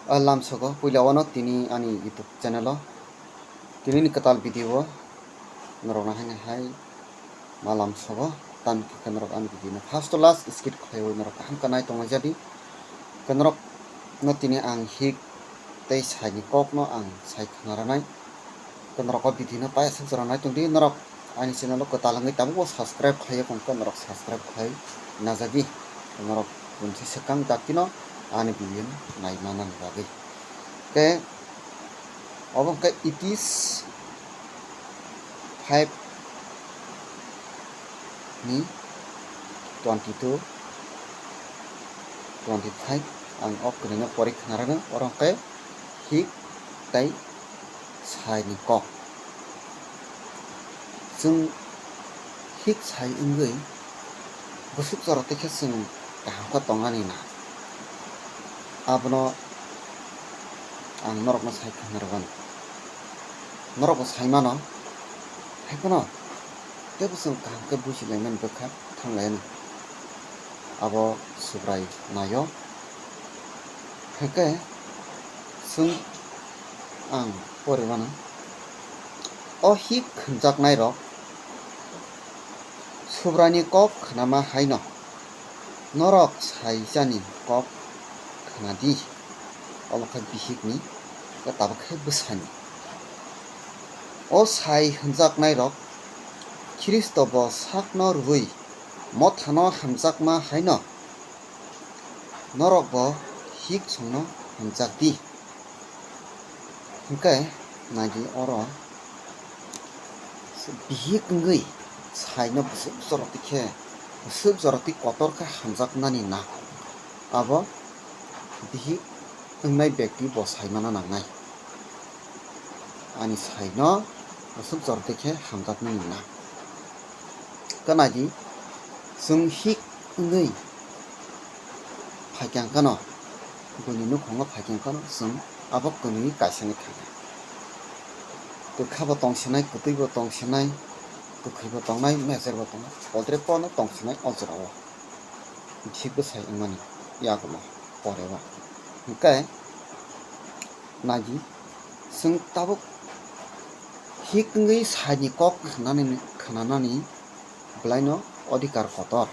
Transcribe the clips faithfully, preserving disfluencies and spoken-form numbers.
O lamsogo puila wano tini ani YouTube channel o tini ni kwtal video o norok no haino hai ma lamsogo, tamni khe norok ani video no first to last skip khlaiwi norok kaham khe nai tongwi jadi. Khe norok no tini ang hik tei sai ni kok no ang sai khna rwnai. Khe norok o video no pai aswk jora nai tongdi, norok ani channel o kwtal wngwi tabukbo subscribe khlaiya kong khe norok subscribe khlai najadi. Norok bunsi swkang dakti no ani video no nai manani bagwi. Khe obo hwnkhe it is five ni twenty two, twenty five ang o kwrwino pori khna rwno, oro hwnkhe hik tei sai ni kok. Chwng hik sai wngwi bwswk jora tei khe chwng kaham khe tongnani na, abono ang norokno sai khna rwmani. Norokbo sai mano, hai phano teibo chwng kaham khe buji laimani bwkha thang laino. Abo Subrai naio. Hwnkhe chwng ang pori mano. O hik khwnjaknairok Subraini kok khnama haino norok saijani kok khnadi, omo khe bihikni, tabuk khe bwsani. O sai hwnjaknairok Khristo bo sakno rwui mothano hamjakma haino norokbo hik songno hamjakdi. Hwnkhe naidi oro bihik wngwi saino bwswk jora twi khe, bwswk jora twi kotor khe hamjaknani na, abo bihik wngnai bekti bo sai mana nangnai. Ani saino bwswk jora twi khe hamjaknani na. Khe naidi, chwng hik wngwi phaikha hwnkhe no, buini nukhungo phaikha hwnkhe no chwng abo kwnwi kaisa wngwi thangkha. Kwkha bo tongsinai, kwtwi bo tongsinai, kwkhwi bo tongnai, mecher bo tongnai, podre pono tongsinai o jorao. Bihik bwsai wngmani yagulo pore o. Hwnkhe naidi, chwng tabuk hik wngwi saini kok khnanani, khnanani bwlaino odhikar kotor.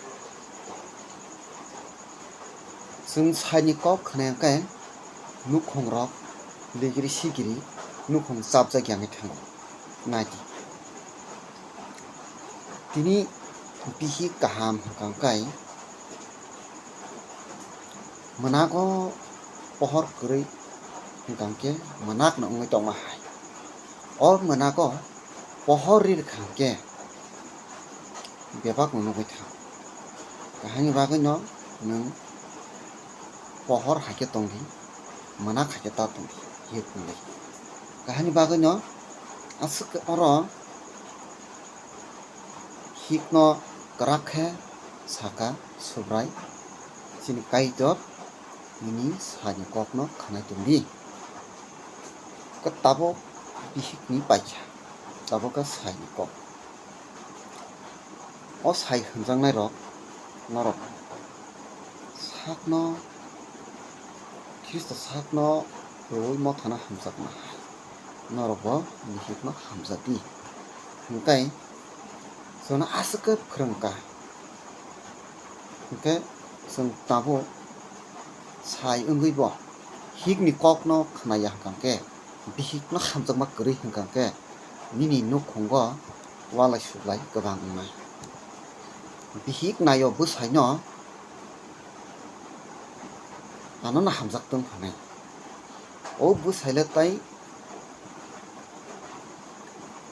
Chwng saini kok khna hwnkhe nukhungrok ligiri sigiri nukhung chapjak ya wngwi thango. Naidi, tini bihik kaham hwnkha hwnkhe mwnago pohor kwrwi hwnkha hwnkhe mwnakno wngwi tongma hai. O mwnago pohor ri rwkha hwnkhe bebakno nugwi thango. Kahani bagwino nwng pohor hai khe tongdi, mwnak hai khe ta tongdi, hik wngwi. Kahani bagwino aswk khe oro hikno kwrak khe saka Subrai, chini Kaitor nini sani kokno khanai tongdi. Khe tabuk bihikni paikha, tabuk khe saini kok. O sai hwnjaknairok norok sakno, Khristo sakno rwui mothano hamjakma hai, norokbo bihikno hamjakdi. Hwnkhe chwngno aswk khe phrwngkha. Hwnkhe chwng tabuk sai wngwibo hikni kokno khnaya hwnkha khe, bihikno hamjakma kwrwi hwnkha khe, nini nukhungo walai suklai kwbang wngnai. Bihik naio bwsaino, anono hamjaktwng hwnwi. O bwsaile tai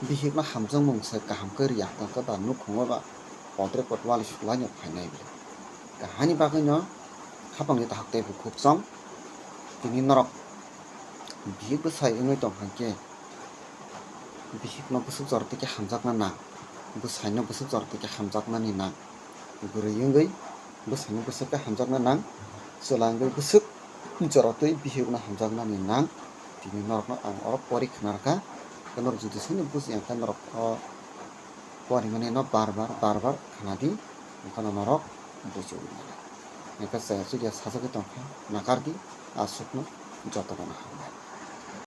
bihikno hamjakmung se kaham khe riya, hwnkhe ba nukhungo ba podre pod walai suklaino phainai bwle. Kahani bagwino khapangni dahak tei bukhuk chong. Tini norok bihik bwsai wngwi tong hwnkhe, bihikno bwswk jora twi khe hamjakna nang, bwsaino bwswk jora twi khe hamjaknani nang. Bwrwi wngwi bwsaino bwswk khe hamjakna nang, chwla wngwi bwswk jora twi bihikno hamjaknani nang. Tini norokno ang oro pori khna rwkha, tei norok jodi sini bujiya khe norok o porimani no bar bar, bar bar khna di, hwnkhe no norok bujiwi mano. Hwnkhe chaya chudi sajagwi tongkha, nakar di, aswkno Jotono no hambai.